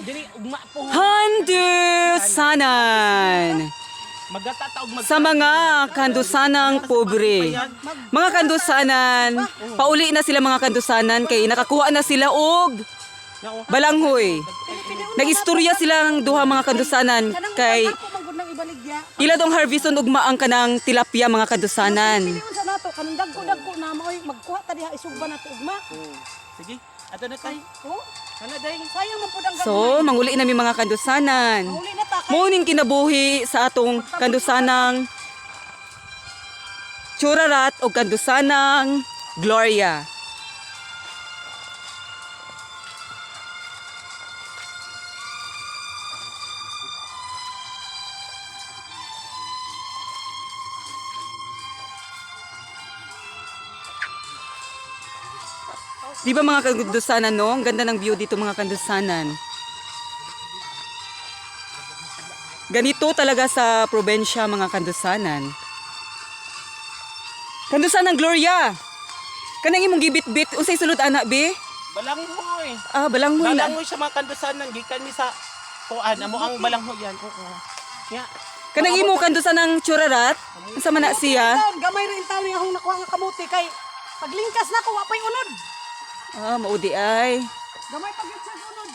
Dili ugma po. Handusanan. Magata ta og mag Sa mga kandusanang pobre. Mga kandusanan, pauli na sila, mga kandusanan, kay nakakuha na sila og balanghoy. Nagistorya silang duha, mga kandusanan, kay Ako man gud nang ibaligya. ila dong harveston ugma ang kanang tilapia, mga kandusanan. Piliun sa nato kanang dagko-dagko na maoy magkuha ta diha, isugba nato ugma. Sige, ato na tay. Oh, Kana day. sayang man pud ang So, manguli nami, mga kandusanan. Uli na ta kay Mao ning kinabuhi sa atong kandusanang Churarat o kandusanang Gloria. Di ba, mga kandusanan, no? Ang ganda ng view dito, mga kandusanan. Ganito talaga sa probensya, mga kandusanan. Kandusanan Gloria. Kanang imong gibit-bit unsay sulod ana, be? Balanghoy. Ah, balanghoy na. Balanghoy sa mga kandusanan gikan mi sa kuan amo ang balanghoy yan. Oo. Ya. Kanang imo kandusanang Churarat. Unsa man na siya? Taon, gamay rin taon nga akong nakuha nga kamote kay paglingkas na ko wa pay unod. Ah, maudi ay. Gamay pag yun sa unod.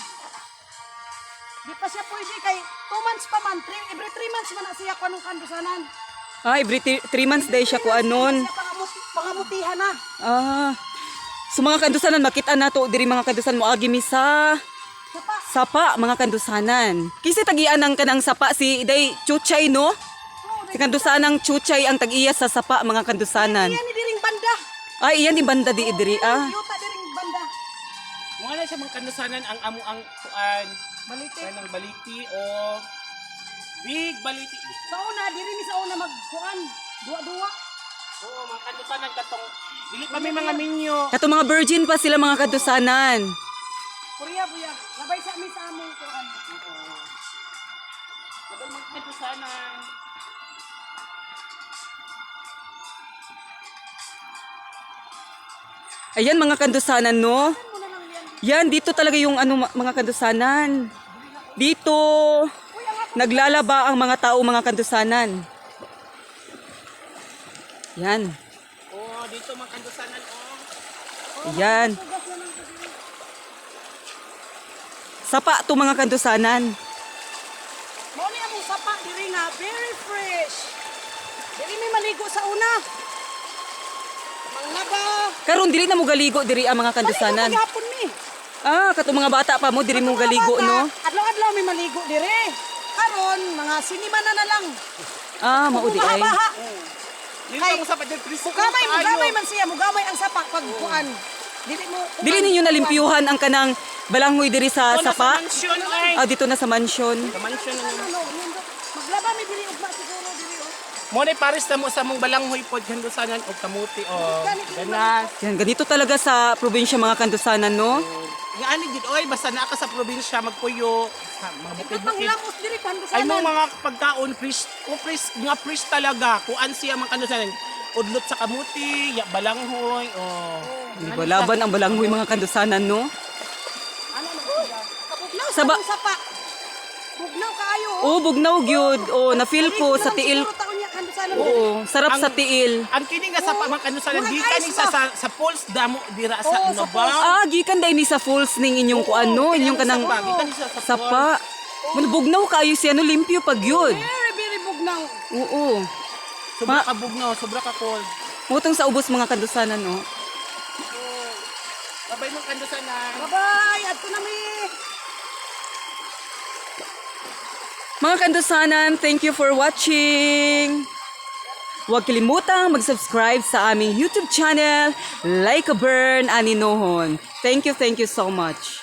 Di pa siya pwede kay 2 months pa man, every 3 months man na siya kuan ng kandusanan. Ah, every 3 months day siya kuanon. Siya pangamutihan na. Ah. So mga kandusanan, makita nato diri, mga kandusan, moagi mi sa Sapa. sapa, mga kandusanan. Kasi tagian ang kanang sapa si Day Chuchay, no? Si kandusanang Chuchay ang tag-iya sa sapa, mga kandusanan. Iyan ni diring banda. Ay, iyan ni banda di idiri ah. Yuta diring banda. Mga na siya mga kandusanan ang amo ang kuan Balite. kanang baliti o big baliti. Sa una diri mi sa una magkuan. Duwa-duwa. Oo, mga kandusanan katong dili pa may mga minyo. Kato mga virgin pa sila, mga kandusanan. Korea buya. Labay sa mi sa among kuan. Katong mga kandusanan. Ayan, mga kandusanan, no. Yan dito talaga yung ano mga kandusanan. Dito naglalaba ang mga tao, mga kandusanan. Yan. Oo, dito mga kandusanan oh. Yan. Sapa to, mga kandusanan. Mao ni among sapa diri nga very fresh. Diri mi maligo sa una. Manglaba. Karon dili na mo galigo diri ang mga kandusanan. Maligo gihapon mi. Ah, kato mga bata pa mo diri mo Mga galigo, bata, no? adlaw-adlaw mi maligo diri. Karon mga sinima na na lang. Ah, maudi ay. Baha-baha. Dili Kay- pa mo sa padel presko. Mugamay, mugamay man siya, mugamay ang sapa pag kuan. Dili mo kuan. Dili ninyo nalimpyuhan ang kanang balanghoy diri sa sapa? Sa mansion ay. Ah, dito na sa mansion. Sa mansion na Ano, ano, maglaba mi diri ugma siguro diri oh. Mo ni pares na mo sa mong balanghoy pod kandusanan og kamuti o ganas. Yan, ganito talaga sa probinsya, mga kandusanan, no? Nga ani gid oy basta naa ka sa probinsya magpuyo sa mga bukid-bukid. Panghilamos diri kandusanan. Ay mo mga pagkaon fresh o fresh nga fresh talaga kuan siya mga kandusanan. Udlot sa kamuti, ya balanghoy o. Di ba, laban ang balanghoy, mga kandusanan, no? Ano ano? Kabugnaw sa Saba- among sapa. Bugnaw kaayo. Oh, bugnaw gyud. Oh, na-feel ko sa tiil. Siguro taon niya kandusanan diri. Oo, sarap sa tiil. Ang kini nga sa mga kandusanan Murag gikan ice ni sa, ba? sa falls damo dira sa Oo, ano sa ba? Ah, gikan dai ni sa falls ning inyong kuan, no? Inyong kanang Sapa, gikan ni sa sapa. Mun bugnaw kayo siya, no? Limpyo pag yun. Very very bugnaw. Oo. Sobra ka bugnaw, sobra ka cold. Mutong sa ubos, mga kandusanan, no? Babay mga kandusanan. Bye-bye. Adto na mi. Mga kandusanan, thank you for watching. Huwag kalimutang mag-subscribe sa aming YouTube channel, Like a Burn Aninohon. Thank you so much.